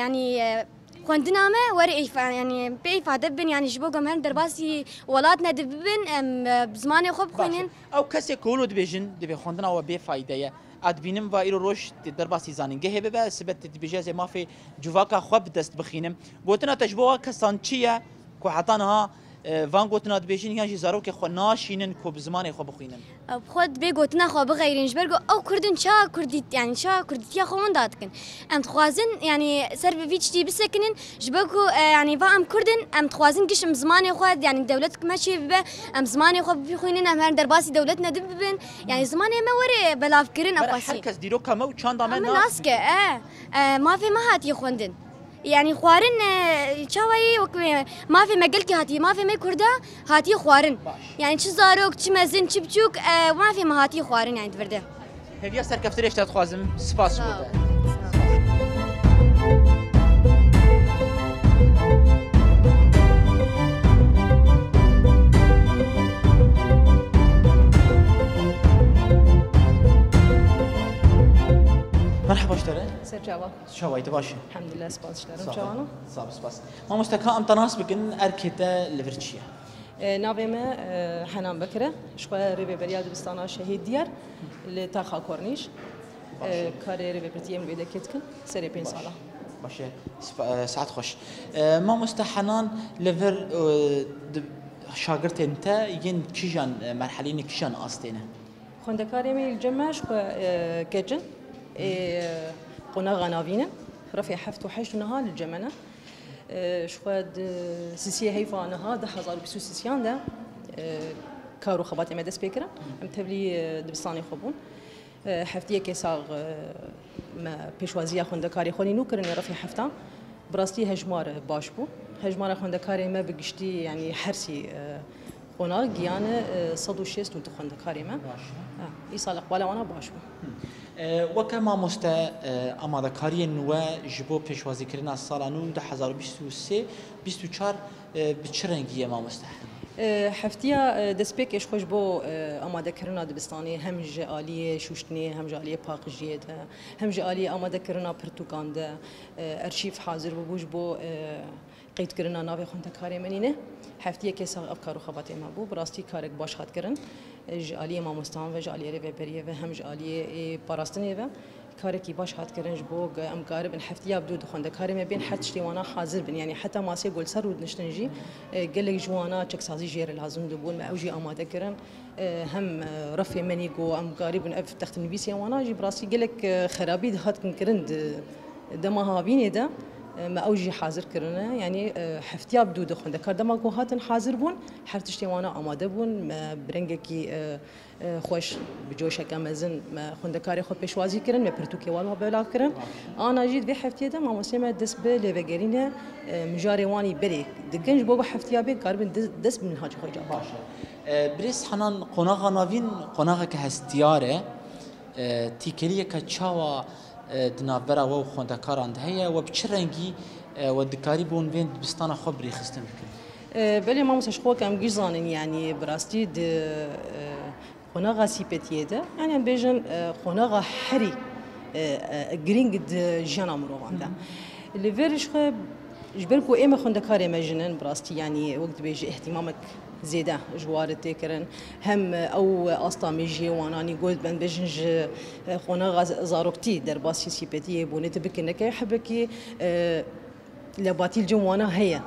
yanî, e, Xwendina me were îfa-, yanî pê îfade bibin, yanî ji bo ku em herin derbasî welat ne dibibin, em, e, bi zimanê xwe bixwînin. Baş e. Ew kesê ku wilo dibêjin, dibê xwendina we bê fayde ye. Ez dibînim va îro roj tê derbasî zanîngehê bibe, sibe tê dibêje ez ê mafê civaka xwe bi dest bixînim. Gotina te ji bo wan kesan çi ye ku heta niha, e, van gotina dibêjin yan jî zarokê xwe naşînin ku bi zimanê xwe bixwînin? Ew bi xwe dibê gotina xwe bixeyrin, ji ber ku ew Kurd in, çawa Kurdî, yanî çawa Kurdîtiya xwe winda dikin. Em dixwazin, yanî ser bi vî tiştî bisekinin, ji bo ku, e, yanî va em Kurd in, em dixwazin giş em zimanê xwe, yanî dewlet me çê bibe, em zimanê xwe bixwînin, em herin derbasî dewlet ne dibibin. Yanî zimanê me were belavkirin, em Bere xwesî. Her kes dîroka me û çanda me Em nas nas ke, e, e, mafê me hatiye xwendin. Yanî xwarin, e, çawa yê wek, e, mafê me gelkî hatiye, mafê me Kurda hatiye xwarin. Baş. Yanî çi zarok, çi mezin, çi biçûk, e, mafê me hatiye xwarin, yanî di vir de. Hêviya serkeftinê ji te dixwazim. Spas ji bo te. Sağ ol. Sağ ol. Merhaba ji te re. Ser çava. Çawa yî, tu baş î? Elhamdulillah, spas ji te re. Sağ ol. Çawa ne? Sağ ol, spas. Mamoste, ka em te nas bikin, erkê te li vir çi ye? E, navê me, e, Henan Bekir e. Ji xwe rêveberiya dibistana Şehîd Diyar li Taxa Kornîş. Baş e. E, karê rêvebirtiyê em li wê derkê dikin. Serê pênc sala. Baş e. Spa-, e, saet xweş. E, mamoste Henan, li vir, e, di-, şagirtên te yên kîjan, e, merhelî ne, kîjan astê ne? Xwendekarê me yê li cem me ji xwe, e, keç in. Ê qonaxa navîn in, refê heft û heşt û niha li cem me ne. Ê, ji xwe di sisiyê heyfa niha du hezar û bîst û sisiyan de, ê, kar û xebatê me dest pê kirin. Em tevlî, ê, dibistanê xwe bûn. Ê, heftiyekê sax, ê, me pêşwaziya xwendekarê xwe nî nû kirin ê refê heftan. Bi rastî hejmar baş bû. Hejmara xwendekarê me bi giştî, yanî her sî, ê, Qonax giyane, e, sed û şêst û du xwendekarê me. Baş e. Ha, îsal iqbala wana baş bû. Hı. E, weke mamoste, e, amadekariyên we ji bo pêşwazîkirina sala nû du hezar û bîst û sê, bîst û çar, e, bi çi rengî ye mamoste? E, heftiya, e, destpêkê ji xwe ji bo, e, amadekirina dibistanê hem ji aliyê şûştinê, hem ji aliyê paqijiyê de, hem ji aliyê amadekirina pirtûkan de, e, erşîv hazir bûbû ji bo, e, Qeydkirina navê xwendekarê me nîne. Heftiyekê sax ev kar û xebatê me bû. Bi rastî karek baş hat kirin. Ji aliyê mamostan ve, ji aliyê rêveberiyê ve, hem ji aliyê, ê, parastinê ve karekî baş hat kirin ji bo ku em karibin heftiya bi dû di xwendekarê me bên her tiştê wana hazir bin. Yanî heta masê ku li ser rûdiniştin jî, e, gelek ji wana çeksazî jê re lazim dibûn. Me ew jî amade kirin. E, hem, e, refê me nî ku em karibin ev textinivîsê wana jî bi rastî gelek, e, xerabî dihatin kirin di dema havînê de, e, me ew jî hazir kirine. Yanî, e, heftiya bi dû de xwendekar dema ku hatin hazir bûn, her tiştê wana amade bûn. Me bi rengekî, e, e, xweş, bi coşeke mezin me xwendekarê xwe pêşwazî kirin, me pirtûkê wan wa belav kirin. Ana jî di vê heftiyê de mamostê me dest bi lêvegerîne, e, mijarê wanî berê dikin, ji bo ku heftiya bê karibin de-, dest bi minhacê xwe ca bikin. Baş e. E, birêz Henan, qonaxa navîn qonaxeke hestiyar e. E, tîkeliyeke çawa, e, di navbera we û xwendekaran de heye? We bi çi rengî, e, we dikarî bo vên dibistana xwe bi rêxistin bikin? E, belê mamoste, ji xwe ke em giş zanin, yanî bi rastî di, e, qonaxa sîpetiyê de, yanî em bêjin, e, qonaxa herî, e, e, girîng di jiyana mirovan de. Hı hı. Li vir ji xwe, ji ber ku ê me xwendekarê me jin in, bi rastî, yanî wek dibêjî îhtimamek zêde ji wa re tê kirin. Hem ew asta mejiyê wan anî got, em bêjin ji qonaxa zaroktî derbasî sîpetiyê bûne, tu bikin neke hebekî, e, lebatî li cem wana heye.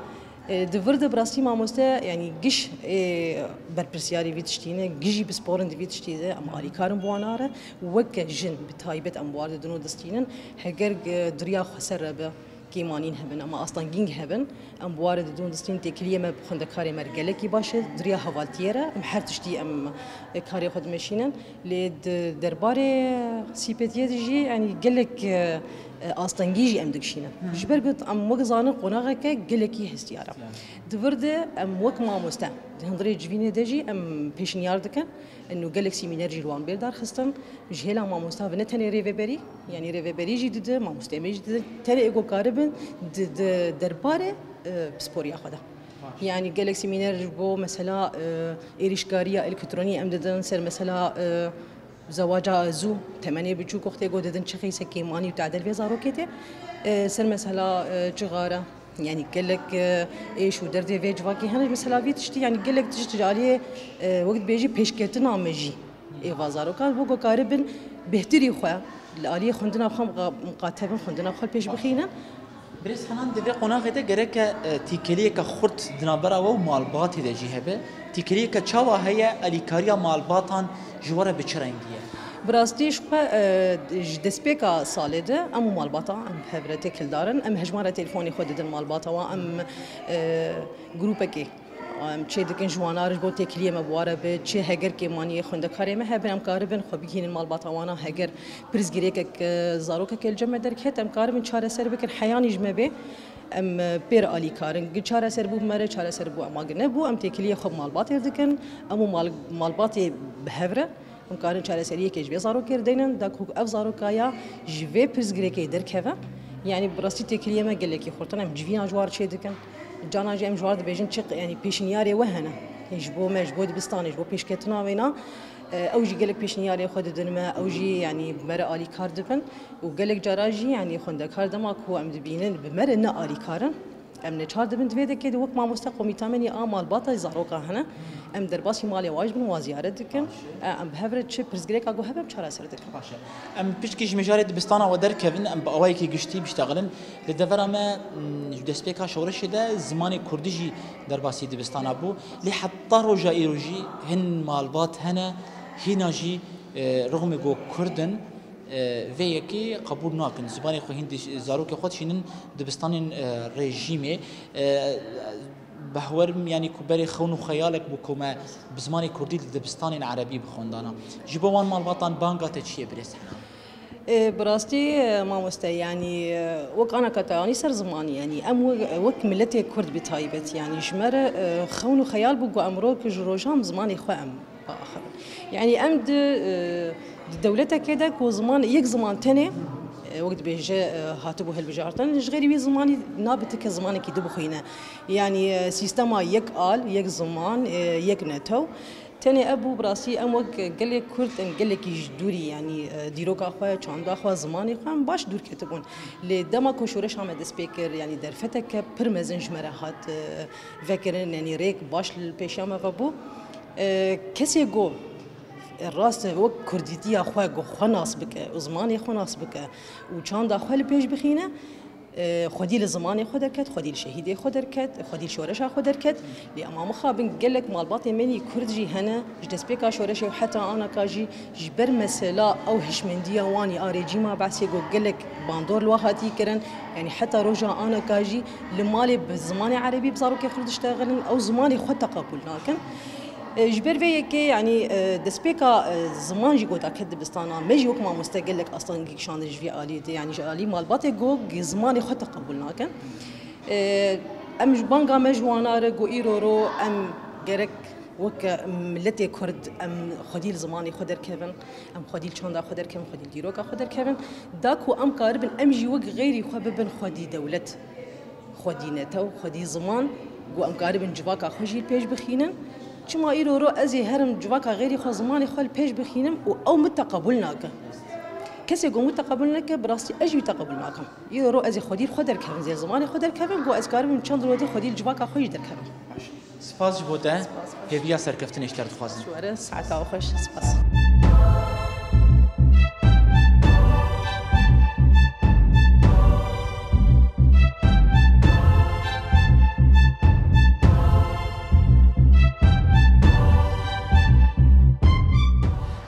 E, di vir de bi rastî mamoste, yanî giş ê berpirsiyarê vî tiştî ne, giş jî pisporin di vî tiştî de, em alîkar in bi wana re. Weke jin bi taybet em bi wan re didin û distînin, heger, e, di riya xweser re be, kêmanîn hebin, ama astengîn hebin, em bi wan re didin distîn. Têkiliyê me bi xwendekarê me re gelekî baş e, di riya hevaltiyê re, em her tiştî em, e, karê xwe dimeşînin. Lê di derbarê sîpetiyê de jî, yanî gelek, e, e, astengî jî em dikişînin. Hı. Ji ber ku em wek zanin qonaxeke gelekî hestiyar e. Hestiyar. Di vir de em wek mamoste, di hundirê civînê de jî em pêşniyar dikin. Eno gelek semîner jî li wan bê darxistin. Ji hêla mamosta ve ne tenê rêveberî, yanî rêveberî jî dide, mamosteyê me jî dide, tenê êgo karibin di, di derbarê, e, pisporiya xwe de. Baş. Yanî gelek semîner ji bo mesela, e, êrîşkariya elektronî em didin, ser mesela, e, zewaca zû, temenê biçûk wextê êgo didin çi qîse kêmanî û tadel vê zarokê tê, e, ser mesela, e, cixara. Yanî gelek, e, êş û derdê vê civakê hene. Mesela vî tiştî, yanî gelek tişt ji aliyê, e, wek dibêjî pêşketina me jî ê va zarokan, bo ku karibin bêhtirî xwe li aliyê xwendina xwe miqa-, miqate bin, xwendina xwe pêş bixînin. Birêz Henan, di vê qonaxê de gereke, e, tîkeliyeke xurt di navbera we û malbatê de jî hebe. Tîkeliyeke çawa heye, alîkariya malbatan ji we re bi çi rengî ye? Bi rastî ji xwe, e, ji destpêka salê de em û malbata em bi hev re têkildar in. Em hejmara telefonê xwe didin malbata wan, em, e, grûpekê, em çê dikin ji wana re ji bo têkiliyê me bi wan re be, çi heger kêmaniyê xwendekarê me hebe, em karibin xwe bigihînin malbata wana, heger pirsgirêkek, e, zarokekê li cem me derket, em karibin çareser bikin, heyanî ji me bê. Em, e, pê re alîkar in. Gi çareser bû bi me re, çareser bû, ema gi nebû, em têkiliyê xwe bi malbatê dikin. Em û mal-, malbatê bi hev re em karin çareseriyekê ji vê zarokê re deynin, da ku ev zaroka ya ji vê pirsgirêkê derkeve. Yanî bi rastî têkiliyê me gelekî xurt in, em civîna ji wan re çê dikin. Cana jî em ji wan re dibêjin çi, yanî pêşniyarê we hene. Ji bo me, ji bo dibistanê, ji bo pêşketina wêna, e, ew jî gelek pêşniyarê xwe didin me, ew jî yanî bi me re alîkar dibin. Û gelek cara jî, yanî xwendekar dema ku em dibînin bi me re ne alîkar in, em neçar dibin. Di vê dekê de wek mamoste komîta me nî a malbata zaroka hene. Em derbasî malê wan jî bin, wan ziyaret dikin. E, em bi hev re çi pirsgirêka ku hebe em çareser dikin. Baş e. Em pişkî ji mijarê dibistana we derkevin, em bi awayekî giştî biştexilin. Li devera me, m, ji destpêka şoreşê de zimanê kurdî jî derbasî dibistana bû. Lê heta roja îro jî hin malbat hene, hîna jî, e, rixmê ku kurd in. E, vê yekê qebûl nakin. Zimanê xwe hîn di-, zarokê xwe dişînin dibistanên, e, rejîmê. E, behwerim, yanî ku berê xewn û xeyalek bû ku me bi zimanê kurdî li dibistanên erebî bixwendana. Ji bo wan malbatan banga te çi ye birêz Hena? E, bi rastî, e, mamoste, yanî, e, wek anaka te anî ser zimanî, yanî em wek, wek miletê kurd bi taybet, yanî ji me re, e, xewn û xeyal bû ku em rok ji rojan bi zimanê xwe em biaxivin. Yanî em di, e, di dewletekê de ku ziman, yek ziman tenê, e, wek dibêje, e, hatibû hilbijartin, ji xêrî wî zimanî nabe ti kes zimanekî di bixwîne. Yanî, e, sîstema yek al, yek ziman, e, yek netew. Tenê ev bû, bi rastî em wek gelê Kurd em gelekî ji dûrî, yanî, e, dîroka xwe, çanda xwe, zimanê xwe em baş dûr ketibûn. Lê dema ku şoreşa me dest pê kir, yanî derfeteke pir mezin ji me re hat, e, vekirin, yanî rêk baş li pêşiya me vebû. E, kesê ku rast wek kurdîtiya xwe, ku xwe nas bike û zimanê xwe nas bike û çanda xwe li pêş bixîne, e, xwedî li zimanê xwe derket, xwedî li şehîdê xwe derket, xwedî li şoreşa xwe derket. Lê ema mixabin gelek malbatê me yî kurd jî hene, ji destpêka şoreşê û heta anaka jî ji ber mesela ew hişmendiya wan ya rejîma Be'sê ku gelek bandor li we hatî kirin, yanî heta roja anaka jî li malê bi zimanê erebî bi zarokê xwe diştexilin, ew zimanê xwe teqebûl nakin. E, ji ber vê yekê, yanî, e, destpêka, e, ziman jî ku daket dibistana, me jî wek mamoste gelek astengî kişandin ji vî alî de, yanî ji alî malbatê ku zimanê xwe teqebûl nakin. E, em ji banga me ji wana re ku îro ro em gerek weke miletê Kurd em xwedî li zimanê xwe derkevin, em xwedî li çanda xwe derkevin, xwedî li dîroka xwe derkevin, da ku em karibin em jî wek xêrî xwe bibin xwedî dewlet. Xwedî netew, xwedî ziman, ku em karibin civaka xwe jî li pêş bixînin. Çima îro ro ez ê herim civaka xêrî xwe, zimanê xwe li pêş bixînim û ew min teqebûl nake. Kesê ku min teqebûl neke, bi rastî ez jî wî teqebûl nakim. Îro ro ez ê xwedî li xwe derkevim, zê zimanê xwe derkevim, ku ez karibim çend rojê xwedî li civaka xwe jî derkevim. Spas ji bo te. Hêviya serkeftinê ji te re dixwazim. Ji we re saeta we xweş. Spas.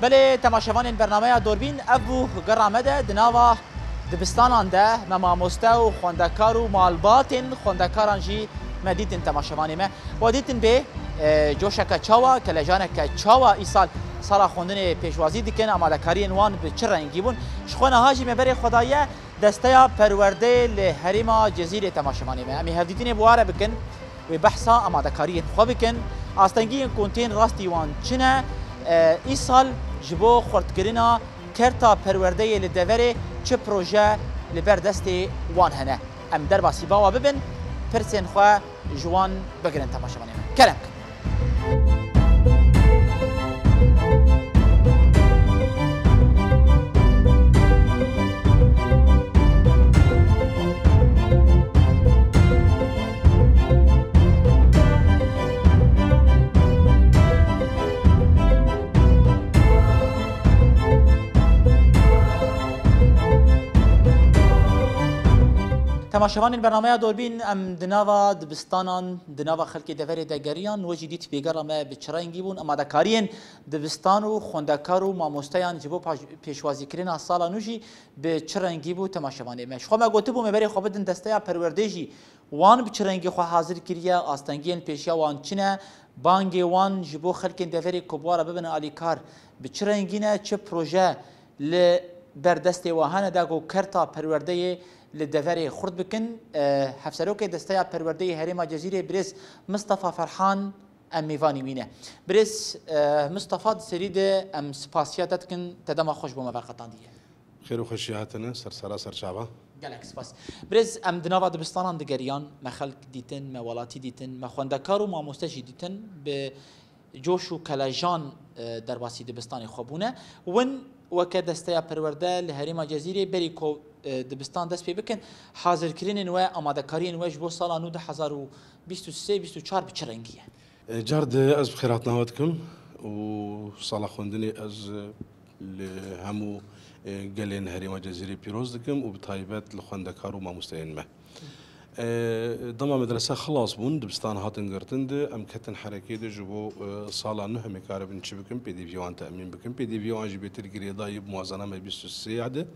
Belê, temaşevanên bernameya Dorbîn, ev bû gera me de di nava dibistanan de me mamoste û xwendekar û malbatên xwendekaran jî me dîtin temaşevanê me. We dîtin bê, e, coşeke çawa, kelejaneke çawa îsal sala xwendinê pêşwazî dikin, amadekariyên wan bi çi rengî bûn? Ji xwe niha jî me berê xwe daye Desteya Perwerdeyê li herêma Cezîrê temaşevanê me. Em ê hevdîtinê bi wa re bikin, wê behsa amadekariyên xwe bikin. Astengiyên ku tên rastî wan çi ne? E, îsal ji bo xurtkirina kerta perwerdeyê li deverê çi proje li ber destê wan hene? Em derbasî bawa bibin, pirsên xwe ji wan bigirin temaşevanê me. Kerem kin. Temaşevanên bernameya Dorbîn, em di nava dibistanan, di nava xelkê deverê de geriyan, we jî dît pêgera me bi çi rengî bûn, amadekariyên dibistan û xwendekar û mamosteyan ji bo paş-, pêşwazîkirina sala nû jî bi çi rengî bû temaşevanê me. Ji xwe me gotibû me berê xwe bidin desteya perwerdê jî, wan bi çi rengî xwe hazir kiriye, astengiyên pêşiya wan çi ne, bangê wan ji bo xelkên deverê ku bi wa re bibin alîkar bi çi rengî ne, çi proje li ber destê wan hene da ku kerta perwerdeyê li deverê xurt bikin. E, Hevserokê Desteya Perwerdeyê Herêma Cezîrê birêz Mistefa Ferhan em mêvanî wî ne. Birêz, e, Mistefa, di serî de em spasiya te dikin, te dema xweş bo me veqetandiye. Xêr û xweşî hatine, ser sera ser çava. Gelek spas. Birêz, em di nava dibistanan digeriyan, me xelk dîtin, me welatî dîtin, me xwendekar û mamoste jî dîtin, bi coş û kelejan, e, derbasî dibistanê xwe bûne. Win weke Desteya Perwerde li herêma Cezîrê berî ku, e, dibistan dest pê bikin, hazirkirinên we, amadekariyên we ji bo sala nû du hezar û bîst û sê bîst û çar bi çi rengî ye? E, car di ez bi xêrhatina we dikim û sala xwendinê ez, e, li hemû, e, gelên herêma Cezîrê pîroz dikim û bi taybet li xwendekar û mamosteyên me. E, dema medrese xilas bûn, dibistan hatin girtin de, em ketin herekê de ji bo, e, sala nuh em ê karibin çi bikin, pêdiviyê wan temîn bikin. Pêdiviyê wan jî bêtir girêdayî bi muwazena me bîst û sê ya de.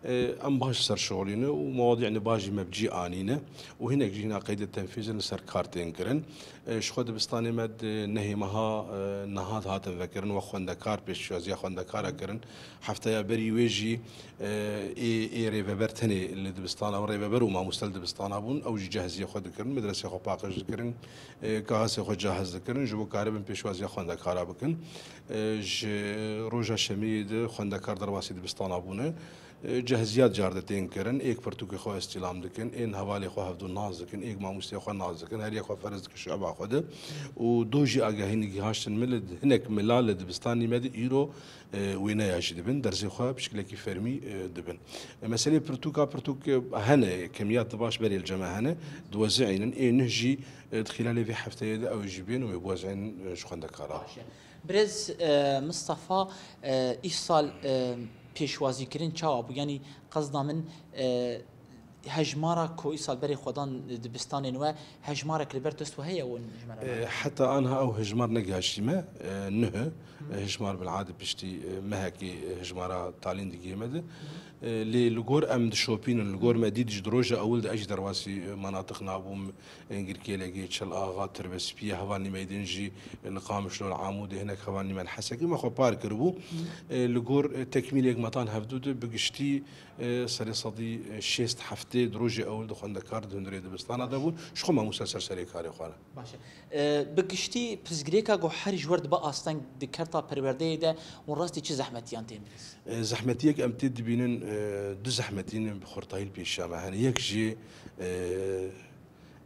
E, em baş li ser şixulîne û mewadî, yanî, baş jî me bi cî anîne û hinek jî hîna qeydê tenfîz in, li ser kar tên kirin. E, ji xwe dibistanê me di nehê meha, e, niha hatin vekirin, wek xwendekar pêşwaziya xwendekara kirin. Hefteya berî wê jî, e, ê, ê rêveber tenê li dibistana, rêveber û mamoste li dibistana bûn, ew jî cehiziyê xwe dikirin, medresê xwe paqij dikirin, e, kaxesê xwe cahiz dikirin, ji bo karibin pêşwaziya xwendekara bikin. E, ji roja şemiyê de xwendekar derbasî dibistana bûne. E, cehiziyat car de tên kirin, êk pirtûkê xwe îstîlam dikin, ên hevalê xwe hevdû nas dikin, êk mamosteyê xwe nas dikin, her yek xwe ferz dikin şueba xwe de. Û do jî agahî gihaştin min li hinek mila li dibistanî me de îro, e, wêneya jî dibin, dersê xwe bi şiklekî fermî, e, dibin. E, meselê pirtûka, pirtûk, e, hene, kemiyat baş berê li cem me hene, diwezînin, ê nuh jî, e, di xîlalê vê hefteyê de ew jî bên û wê biwezînin, e, ji xwendekaran. Baş e. Birêz, e, Mistefa, e, îsal, e, pêşwazîkirin çawa bû? Yanî qesda min, e, hejmara ku îsal berê xwe dan dibistanên we, hejmarek li ber dest we heye û ji me re E, heta anha ew hejmar negihaştî me, e, nuh e. Hı. E, hejmar bilade piştî, e, mehekê, e, hejmara talîn digihê me de. E, lê li gor em dişopînin, li gor me dît ji di roja ewil de ez jî derbasî, e, manatix nabûm, e, Girkêlegê, Çil Axa, Tirbespiyê, hevalnî me din jî, e, li Qamişlo, li Amûdê, hinek hevalnî me li Hesekê me xwe par kiribû. Hı. E, li gor, e, tekmîlê yek me tan hevdû de bi giştî, e, serê sedî şêst heftê di rojê ewil de xwendekar di hundirê dibistana de bûn. Ji xwe mamoste ser serê karê xwe ne. Baş e. E, bi giştî pirsgirêka ku her ji we re dibe asteng di kerta perwerdeyê de, hûn rastî çi zehmetiyan tên birêz? E, zehmetiyek em tê dibînin, e, du zehmetî ne bi xurtayî li pêşiya me hene. Yek jî, e,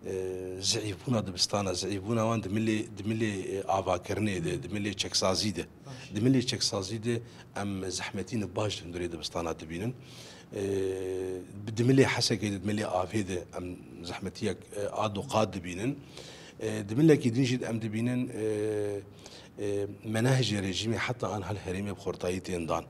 e, zeîfbûna dibistana, zeîfbûna wan di milê, di milê, e, avakirinê de, di milê çeksazî de. Baş. Di milê çeksazî de em zehmetîne baş di hundirê dibistana dibînin. E, di milê Hesekê de, di milê avê de em zehmetiyek, e, ad û qad dibînin. E, di milekî din jî de em dibînin, e, e, menahecê rejîmê heta an hel herêmê bi xurtayî tên dan.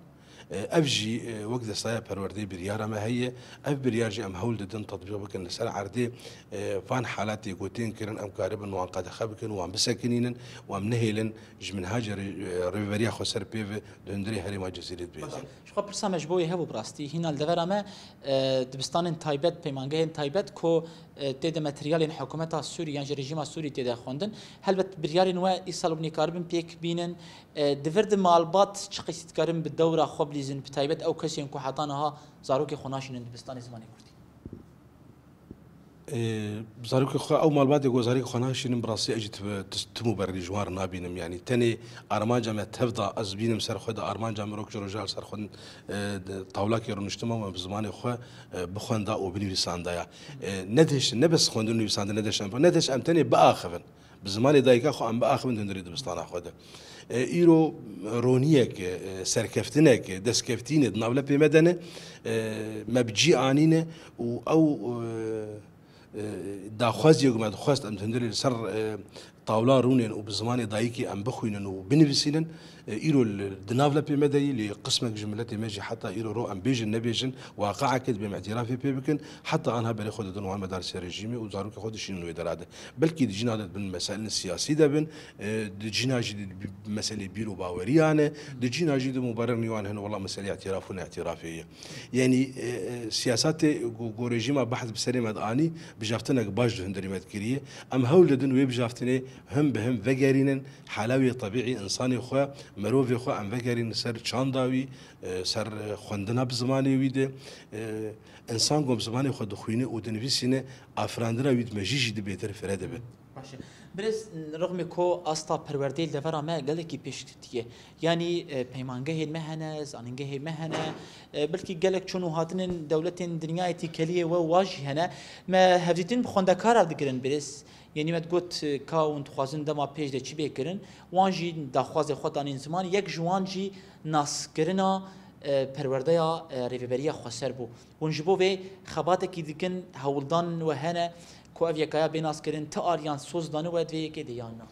E, ev jî, e, wek destaya perwerdeyê biryara me heye. Ev biryar jî em hewl didin tetbîq bikin li ser erdê, e, van halatê ku tên kirin em karibin wan qedexe bikin, wan bisekinînin û em nehêlin ji minhaca rê-, e, rêveberiya xweser pê ve di hundirê herêma Cizîrê de bê. Baş e. Ji xwe pirsa me ji bo wê hebû bi rastî. Hîna li devera me, e, dibistanên taybet, peymangehên taybet ku, e, tê de materyalên hikûmeta Sûrî yan jî rejîma Sûrî tê de xwendin. Helbet biryarên we îsal hûn ê karibin pêk bînin. E, di vir de malbat çi qîsî dikarin bi dewra xwe bilîzin, bi taybet ew kesên ku heta niha zarokê xwe naşînin dibistanê zimanê kurdî? E, zarokê xwe, ew malbatê ku zarokê xwe naşînin, bi rastî ez jî ti-, ti-, tim û berî ji wan re nabînim. Yanî tenê armanca me tev da, ez bînim ser xwe de armanca mirok ji roja li ser xwe, e, de tawlakê rûniştime û me bi zimanê xwe, e, bixwenda û binivîsandaya. E, nedihiştin, ne bes xwendin û nivîsandin nedihiştin, nedihiştin em tenê biaxivin. Bi zimanê dayika xwe em biaxivin di hundirê dibistana xwe de. E, îro roniyek, e, serkeftinek, e, destkeftîne di nav lepê me de ne, e, me bi cî anîne û ew, e, e, daxwaziyê ku me dixwest em di hundirê li ser, e, tawla rûnên û bi zimanê dayikê em bixwînin û binivîsînin, e, îro li, di nav lepê me de yî, lê qismek ji miletê me jî heta îro ro em bêjin nebêjin, waqeekê dibê em îtirafê pê bikin, heta anha berê xwe didin wan medarsiya rejîmê û zarokê xwe dişînin wê dera de. Belkî di cîna de dibin meselên siyasî de bin, e, di cîna jî di bi-, meselê bîr û baweriyan e, di cîna jî di muberirên wan hene, wela meselê îtiraf û neîtirafê ye. Yanî, e, e, siyasetê ku, ku rejîma behs bi serê me de anî, bijaftinek baş di hundirê me de kiriye. Em hewl didin wê bijaftinê him bi him vegerînin, hala wê tebîî, însanê xwe, mirovê xwe em vegerînin ser çanda wî, e, ser, e, xwendina bi zimanê wî de, e, însan ku bi zimanê xwe dixwîne û dinivîsîne, afirandina wî di mejî jî di bêtir fire dibe. Baş e. Birêz, rixmê ku asta perwerdeyê li devera me gelekî pêşketiye. Yanî, e, peymangehên me hene, zanîngehên me hene, e, belkî gelek çûn û hatinên dewletên dinyayê tîkeliyê we wa jî hene. Me hevdîtin bi xwendekaran dikirin birêz. Yanî me digot, e, ka hûn dixwazin dema pêş de çi bê kirin, wan jî daxwazê xwe danîn ziman, yek ji wan jî naskirina, e, perwerdeya, e, rêveberiya xweser bû. Hûn ji bo vê xebatekî dikin, hewldan we hene ku ev yekaya bê naskirin, ti aliyan soz dane we di vê yekê de yan na?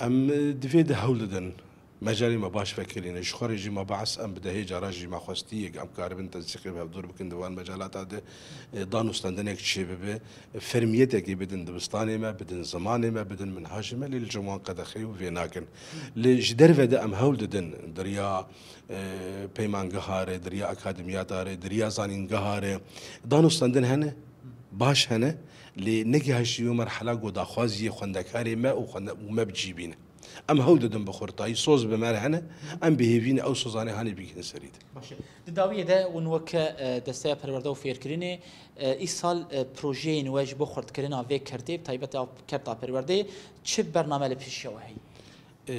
Em, e, di vê de hewl didin. Mecalê me baş vekirîne. Ji xwe re jî me behs em bi dehê cara jî me xwestî yek em karibin tensîqê bi hevdûr bikin di van mecalata de, e, dan û standinek çêbibe, fermiyetekê bidin dibistanê me, bidin zimanê me, bidin minhajê me, lê li cem wan qedexeyê û vê nakin. Lê ji derve de em hewl didin di riya, e, peymangeha re, di riya akademiyata re, di riya zanîngeha re. Dan û standin hene, baş hene, lê negihaşî wê merhela ku daxwaziyê xwendekarê me û xwende-, û me bi cî bîne. Em hewl didin bi xurtayî, soz bi me re hene, em bi hêvî ne ew sozanê hanê bigihin serî de. Baş e. Di dawiyê de hûn weke, e, Desteya Perwerde û Fêrkirinê, e, îsal, e, projeyên we ji bo xurtkirina vê kertê, bi taybet ev kerta perwerdeyê, çi bername li pêşiya we heye? E,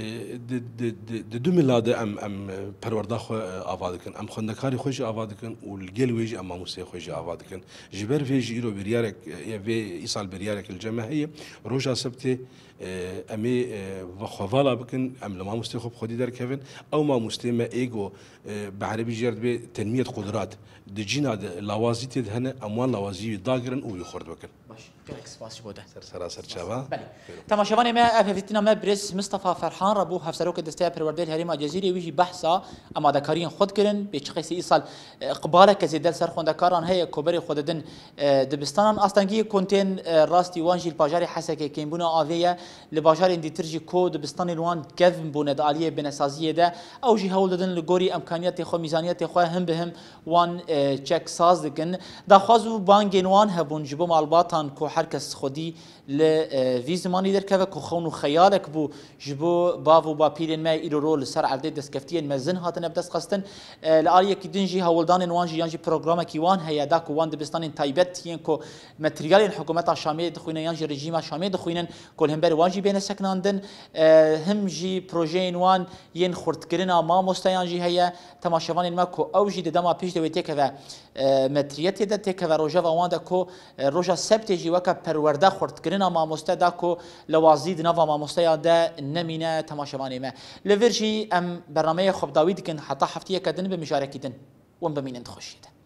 di, di, di, di du mila de em, em, e, perwerda xwe, e, ava dikin. Em xwendekarê xwe jî ava dikin û li gel wê jî em mamosteyê xwe jî ava dikin. Ji ber vê jî îro biryarek, e, vê îsal biryarek li cem me heye. Roja sebtê, e, em ê, e, ve xwe vala bikin, em li mamosteyê xwe bi xwedî derkevin. Ew mamosteyê me ê ku, e, bi erebî jê re dibê tenmiyet qudrat, di cîna de lawazî tê de hene, em wan lawazî wî dagirin û wî xurt bikin. Baş, gelek spas ji bo te. Ser sera ser çava. Belê. Temaşevanê me, ev hevdîtina me birêz Mistefa Ferhan re bû, hevserokê Desteya Perwerdeyê li Herêma Cezîrê, wî jî behsa amadekariyên xwe dikirin. Bê çi qeysî îsal, e, iqbaleke zêde li ser xwendekaran heye, koberê xwe didin, e, dibistanan. Astengiyê ku tên, e, rastî wan jî li bajarê Hesekê kêmbûna avê ye. Li bajarên dîtir jî ku dibistanên wan kevn bûne di aliyê binesaziyê de, ew jî hewl didin li gorî emkaniyetê xwe, mîzaniyetê xwe him bi him wan, e, çek saz dikin. Daxwaz û bangên wan hebûn ji bo malbatan ku her kes xwedî li, e, vî zimanî derkeve ku xewn û xeyalek bû ji bo bav û bapîrên me îro ro li ser erdê destkeftiyên mezin hatine bi dest xistin. E, li aliyekî din jî hewldanên wan jî yan jî programekî wan heye da ku wan dibistanên taybet yên ku materyalên hikûmeta Şamê dixwîne yan jî rejîma Şamê dixwînin ku li hember wan jî bêne sekinandin. E, him jî projeyên wan yên xurtkirina mamosteyan jî heye. Temaşevanên me ku ew jî di dema pêş de wê têkeve, e, metriyetê de têkeve rojeva wan de ku, e, roja sebtê jî weke perwerde xurtkirina mamoste da ku lewazî di nava mamosteya de nemîne temaşevanê me. Li vir jî em bernameyê xwe bi dawî dikin heta heftiyeke din bi mijarekî din. Hûn bimînin di xweşiyê de.